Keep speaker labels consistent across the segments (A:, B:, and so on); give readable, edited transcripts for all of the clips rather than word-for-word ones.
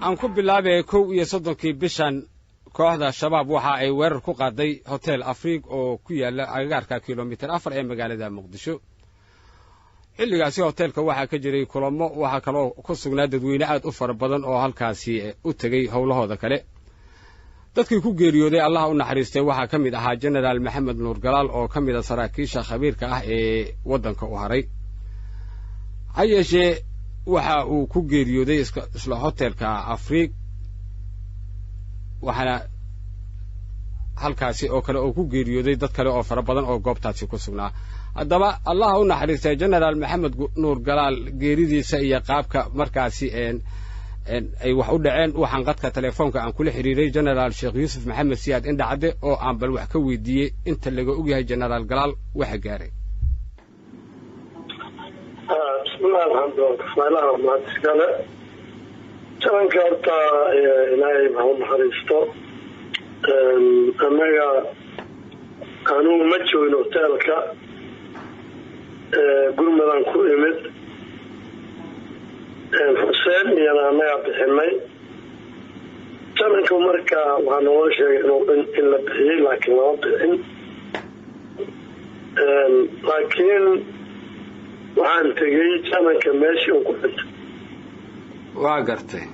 A: Aan ku bilaabay 31-kii bishan, kooxda Shabaab waxa ay weerar ku qaaday Hotel Afriig oo ku yaala agagaarka Kilomitir 4 ee magaalada Muqdisho. Xilligaasi hoteelka waxaa ka jiray kulamo, waxaa kaloo ku sugnaa dadweyne aad u fara badan oo halkaasi u tegey howlahooda kale. Dadkii ku geeriyooday, Allaha u naxariistay, waxaa ka mid ahaa Jenaraal Maxamed Nuur Galaal oo ka mid a saraakiisha khabiirka ah ee waddanka u haray. Ha yeeshee, waxa uu ku geeriyooday isla hotelka Afriig, waxaana halkaasi oo kale oo ku geeriyooday dad kale oo fara badan oo goobtaasi ku sugnaa. Haddaba, Allaha u naxariistay Jenaraal Maxamed Nuur Galaal geeridiisa iyo qaabka markaasi ay wax u dhaceen, waxaan qadka telefoonka aan kula xiriiray Jenaraal Sheekh Yuusuf Maxamed Siyaad Indhacadde oo aan bal wax ka weydiiyey inta laga ogyahay Jenaraal Galaal waxa gaaray.
B: Bismillahi, alxamdulilah, bismillahi, mahad iskale jalanka. Horta Ilaahay ha u naxariisto. Annaga anugu ma joogin hoteelka, gurmadaan ku imid. Xuseen iyana annagaa bixinay jananka. Marka waxaa naloo sheegay in la bixiyey, laakiin lama bixin. Laakiin waxaan tegey jananka meeshii uu ku dhintay.
A: Waa gartay.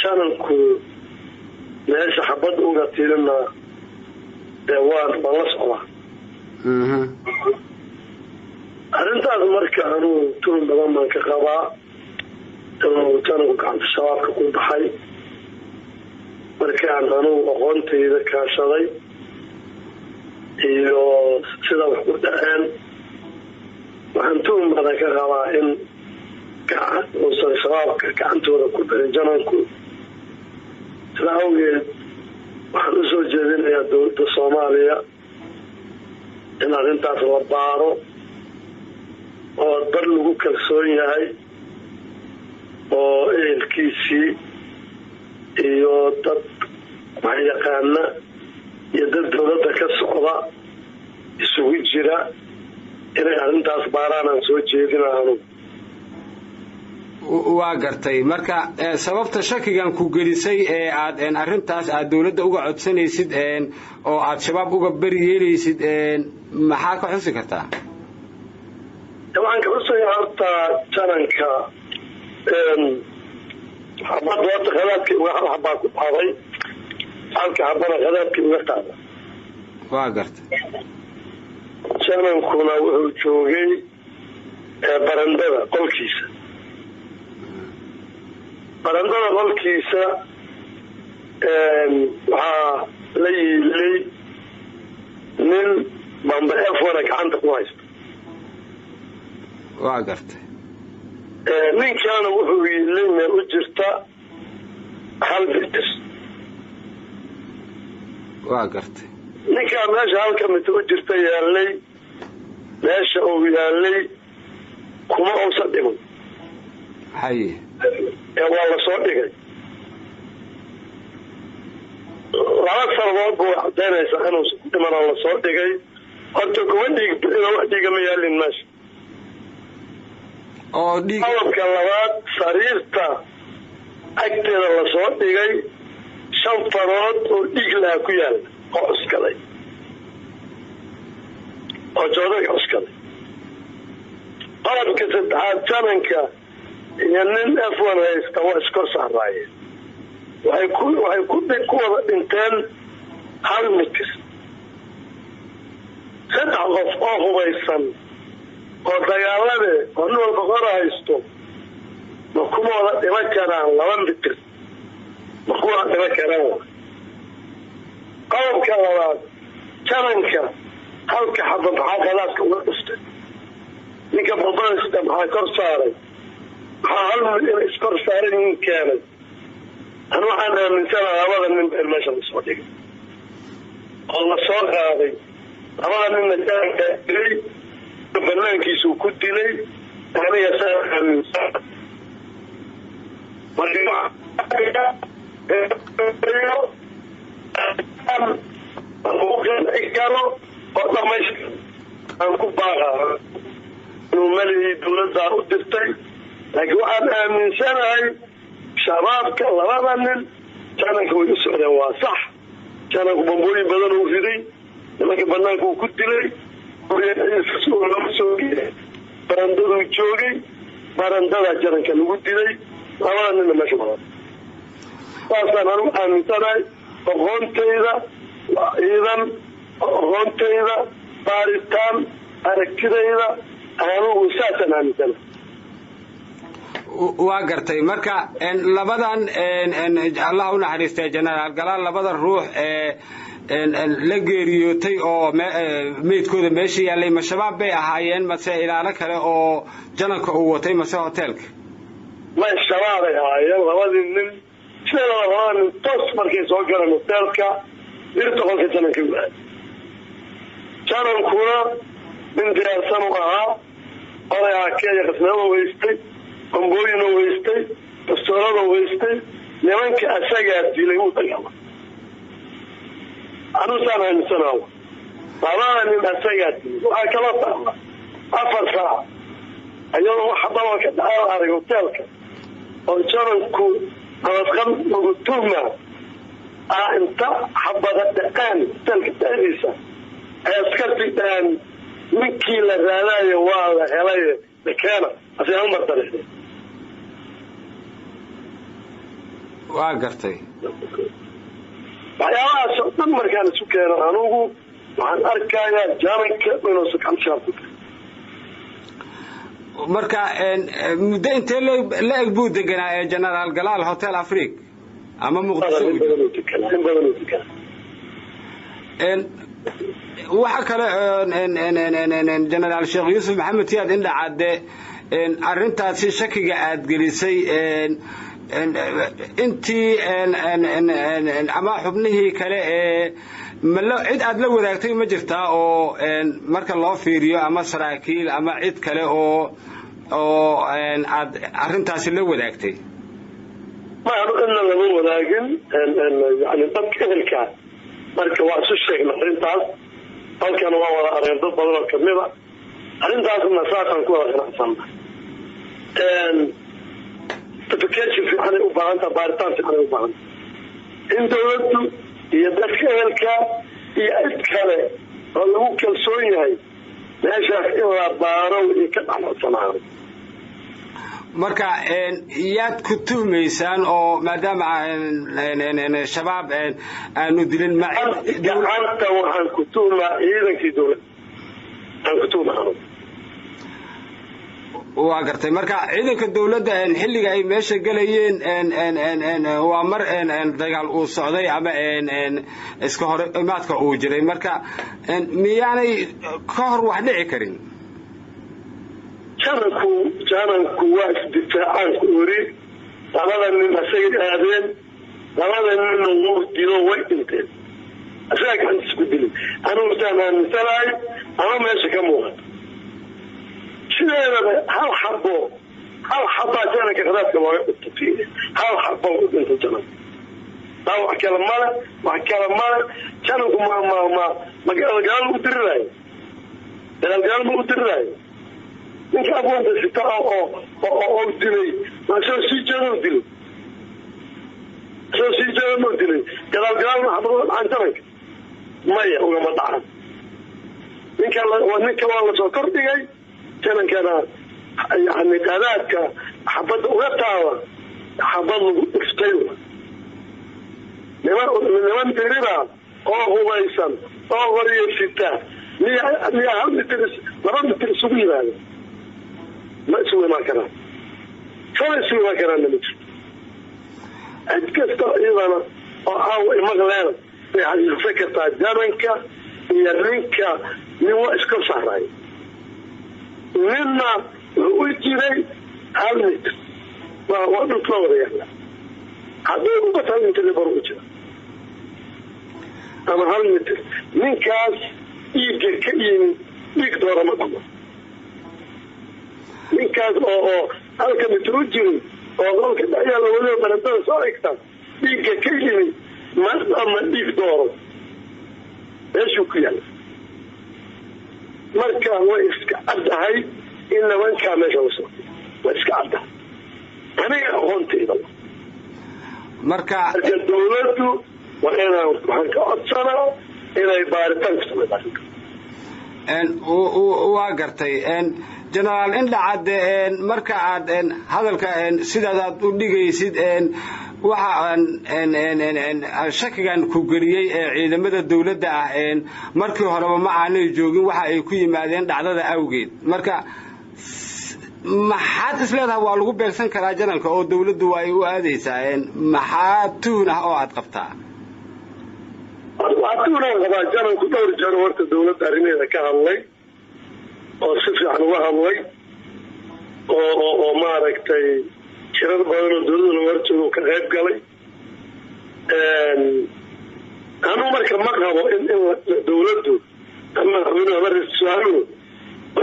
B: Jananku meesha xabadda uga tirina dee waan la socdaa arrintaas. Marka anuu tuhun badan baan ka qabaa inuu jananku gacanta Shabaabka ku baxay. Markaan anugu aqoontayda kaashaday iyo sida wax ku dhaceen, waxaan tuhun badan ka qabaa in uusan Shabaabka gacantooda ku bixin jananku. Sidaa awgeed waxaan usoo jeedinayaa dowladda Soomaaliya in arrintaas la baaro oo dad lagu kalsoon yahay oo ehelkiisii iyo dad waxyaqaana iyo dad dowladda ka socda isugu jira inay arrintaas baaraan aan soo jeedina anugu.
A: Waa gartay. Marka sababta shakigan ku gelisay ee aad arrintaas aad dowladda uga codsanaysid oo aad Shabaab uga beri yeelaysid, maxaa ka xusi kartaa?
B: Waxaan ka xusayaa horta jananka xabadda horta khadaadkii uga hal xabaa ku qaaday, halka xabana khadaadkii uga qaada.
A: Waa gartay.
B: Janankuna wuxuu joogay barandada qolkiisa. Barandada qolkiisa waxaa la yiilay nin bamba F1 gacanta ku haysta.
A: Waa gartay.
B: Ninkaana wuxuu yiilay meel u jirta 1 mitir.
A: Waa gartay.
B: Ninkaa meesha halka mitir u jirta yaalay, meesha uu yaalay kuma uusan dhiman.
A: Haye.
B: Ee waa lasoo dhigay. Laba sababood buu cadaynaysaa inuusan ku dhiman oo lasoo dhigay. Horta kuma dhiig bixin oo wax dhiiga ma yaalin meesha.
A: Oo dhiig.
B: Qodobka labaad, sariirta agteeda lasoo dhigay shan farood oo dhiig laha ku yaala oo cuskaday oo joodariga cuskaday. Qodobka saddexaad, jananka iyo nin F1 haysta waa iskor saaraayeen. Waxay ku wada dhinteen 1 mitir. Saddex qof oo hubaysan oo dagaalade oo nin walba qora haysto ma kuma wada dhiman karaan 2 mitir? Ma ku wada dhiman karaan? Qodobka labaad, jananka halka xaba maxaa khadaadka uga dhuftay? Ninka bambada sida maxaa kor saaray? Maxaa hal mid inay iskor saaran yihiin keenay? Anu waxaan aaminsana labada nin ba in meesha lasoo dhigay oo lasoo qaaday. Labada ninna jananka dilay, banaankiisuu ku dilay, aniga saa aaminsan. Marka lagu qanci karo oo dhamaystir aan ku baaqaa inuu malihii dowladdaa u dirtay. Laakiin waxaan aaminsanahay shabaabka labada nin jananka way u socdeen, waa sax. Jananku bambooyin badan uu riday, nimanka banaanka uu ku dilay, soo barandaduu joogay, barandadaa jananka lagu dilay, labada ninna meesha badan. Saasaan anigu aaminsanahay, aqoontayda ciidan, aqoontayda baaritaan, aragtidayda, anigu saasaan aaminsanahay.
A: Waa gartay. Marka labadan, Allah u naxariistay Jenaraal Galaal, labada ruux ee la geeriyootay oo meydkooda meesha yaallay, ma shabaab bay ahaayeen mase ilaalo kale oo jananka uu watay mase hoteelka?
B: May, shabaabay ahaayeen labadii nin. Sideedaba labada nin toos markay soo galeen hoteelka, birta qolka jananka u aaday. Janankuna nin diyaarsan u ahaa, oday ahakeeya qasnado haystay, bambooyin haystay, bastoolada haystay. Nimanka asagaa dilay, wuu dagaalama. Anusaan aaminsanaha labada nin asagaa dilay. Waxaa kala taala 4 saac iyadoo waxa dhabal ka dhacaa arag hoteelka oo jananku nabadqab lagu tuhma ah, inta xabada dhaqaan hoteelka dhexdiisa ay askarti dhahaan, "Ninkii la raadayo waa la helay, keena." Ase hal mar darixday.
A: Waa gartay.
B: Waxyaabahaas oo dhan markaan isu keeno, anugu waxaan arkayaa jananka inuusan gacan shabaab ku jirin.
A: Marka muddo intee la eg buu deganaa ee Generaal Galaal Hotel Afrique ama Muqdisho?
B: In badan uu deganaa, in badan uu deganaa.
A: Waxa kale, Generaal Sheekh Yuusuf Maxamed Siyaad Indhacadde, arrintaasi shakiga aad gelisay, intii ama xubnihii kale ee malo cid aad la wadaagtay ma jirtaa, oo marka loo fiiriyo ama saraakiil ama cid kale oo aad arrintaasi la wadaagtay?
B: Ma anu cidna lama wadaagin, yani dadka ehelka marka waa isu sheegna arrintaas. Halkana waa wada areen dad badan oo kamid a arrintaasna, saasaan ku wada qanacsanna. Verification fiicanay u baahan taha, baaritaan fiicanay u baahan taha, in dawladdu iyo dadka ehelka iyo cid kale oo lagu kalsoon yahay meeshaas in la baaro iyo ka dhexnocsanaado.
A: Marka yaad ku tuhmaysaan, oo maadaama shabaab aanu dilin?
B: Gacanta waxaan ku tuhmaa ciidankii dawladda aan ku tuhmaa anugu.
A: Waa gartay. Marka ciidanka dawladda xilliga ay meesha gelayeen waa mar dagaal uu socday ama iska hor imaadka uu jiray. Marka miyaanay ka hor wax dhici karin?
B: Jananku waa isdifaacaan ku ori. Labada nin asagay aadeen, labada ninna wuu dilo, way dhinteen, asagaa gacantiisa ku dilay. Anugu saan aaminsanahay ama meesha ka muuqata, sideedaba hal xabo, hal xabaa jananka khadaadka looga dhintay, hal xabo u dhintay jananka. Taa wax kale male, wax kale male. Jananku ma gaalgaal u diriraayo? Gaalgaal ma u diriraayo? Ninka afwanta sita oo dilay soo sii jeeda u dilay, soo sii jeeda ma dilay. Gadaal gadaal ma xabado dhacaan jananka? Maya, ugama dhacan. Ninka waa lasoo kordhigay janankana, yani qadaadka xabadda uga taaba, xabad lagu dhiftay. Niman dirira oo hubaysan oo horiyo sita miya 1 mitir, 2 mitir isugu yimaado? Ma isugu imaan karaan, sala isugu imaan karaanna ma jirto. Cid kasta iyadana oo caawa imaqleena way xaqiiqsan kartaa, jananka iyo ninka nin waa iska saaray, ninna wuxuu u jiray 1 mitir. Waa dhulka la wada yaala, haddii ubat 1 mitir bar u jira ama 1 mitir. Ninkaas dhiigga ka yimid dhiig doora ma dhamo. Ninkaas oo halka mitir u jiray oo qolka dhexyaala, weliba barandada soo xigta, dhiigga ka yimid ma dhama dhiig dooro meeshuu ku yaala. Marka way iska caddahay in nimankaa meesha la socday, way iska caddahay. Aniga aqoontayda.
A: Marka
B: dawladdu waa inaan, waxaan ka codsanaa inay baaritaan ku samayso arrinta.
A: Waa gartay, Genaraal Indhacadde. Marka aad hadalka sidaas aad u dhigaysid, waxa shakigan ku geliyey ee ciidamada dawladda ah markii horeba ma aanay joogin, waxa ay ku yimaadeen dhacdada awgeed. Marka maxaad is leedahay waa lagu beegsan karaa janalka oo dawladdu ay u aadaysaa? Maxaa tuhun ah oo aad qabtaa?
B: Waxaa tuhunaan qabaa, janalku dhowr jeer horta dawladda arrimaheeda ka hadlay oo si fiican uga hadlay oo maaragtay shirar badan oo dawladda lagu horjoogo ka qayb galay. Anuu marka ma qabo in dawladdu ama madaxweynuhu ama ra-iisul wasaaruhu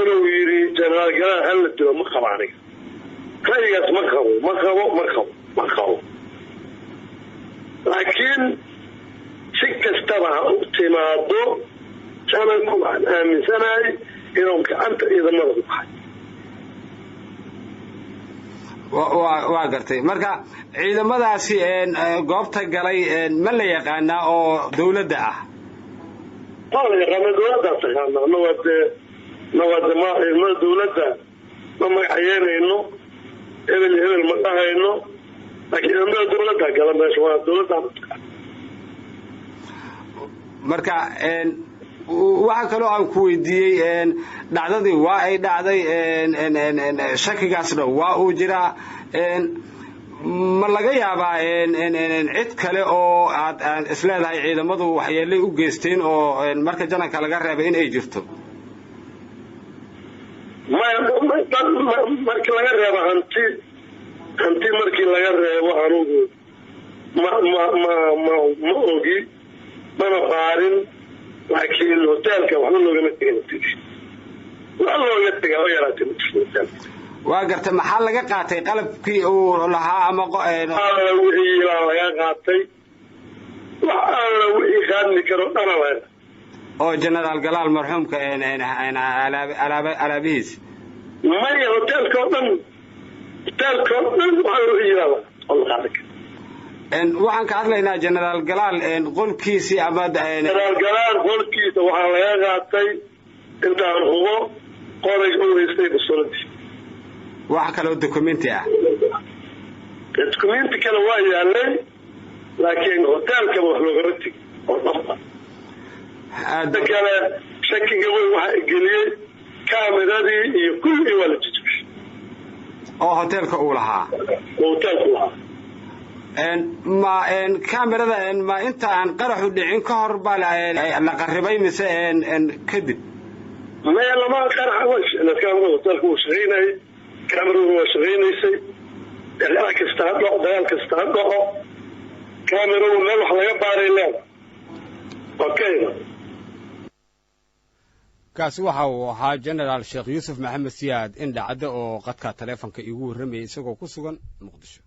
B: inuu yidhi Jenaraal Galaal hala dilo. Ma qabo aniga ra'yigaas, ma qabo, ma qabo, ma qabo, ma qabo. Laakiin si kastaba ha u timaado, jananku waxaan aaminsanahay inuu gacanta ciidamada ku baxay.
A: Waa gartay. Marka ciidamadaasi goobta galay ma la yaqaanaa oo dawladda ah?
B: Waa la yaqaana, dawladdaa taqaana. Nawaade nawaade ma ciidamada dawladda ma magacayeynayno, hebel hebel ma dhahayno, laakiin ciidamada dawladdaa gala meesha, waa dawladdaa.
A: Marka waxaa kaloo aan ku weydiiyey, dhacdadii waa ay dhacday, shakigaasna waa uu jiraa. Ma laga yaabaa cid kale oo aad isleedahay ciidamadu waxyeelay u geysteen oo marka jananka laga reebay in ay jirto?
B: Maya, markii laga reebo hanti, markii laga reebo, anugu ma ma ma ma ma ogi, mana baarin, laakiin hoteelka waxba loogama tegin, wax looga tega oo yaraatay ma jirto hoteelka.
A: Waa garta. Maxaa laga qaatay qalabkii uu lahaa ama
B: Alla wixii ilaa laga qaatay, wax alla wixii qaadmi karo dhana laga
A: oo Genaraal Galaal marxuumka alaabihiis?
B: Maya, hoteelka oo dhan, hoteelka oo dhan wax alla wixii ilaa oo la qaadan karo.
A: Waxaan ka hadlaynaa Genaraal Galaal qolkiisii ama
B: Genaraal Galaal qolkiisa waxaa laga qaatay, intaan hubo, qoray u haystay basoladii.
A: Wax kaloo documenti ah?
B: Documenti kale waa yaalay, laakiin hoteelkaba wax loogama tegin oo dhanba. Inta kale shakiga weyn waxaa geliyey kaameradii iyo kulligii waa la jijibishay.
A: Oo hoteelka uu lahaa?
B: Oo hoteelku lahaa.
A: Ma kamerada ma inta aan qaraxu dhicin ka hor baa la qarribay mise kadib?
B: Maya, lama qarax, kaamerada hoteelka wuu shaqaynayay, kaameraduna waa shaqaynaysay. Dagaal kasta ha dhaco, dagaal kasta ha dhaco, kaameradu meel wax laga baaray leeda. Okay.
A: Kaasi waxa uu ahaa Genaraal Sheekh Yuusuf Maxamed Siyaad Indhacadde oo qadka taleefonka iigu warramayay isagoo ku sugan Muqdisho.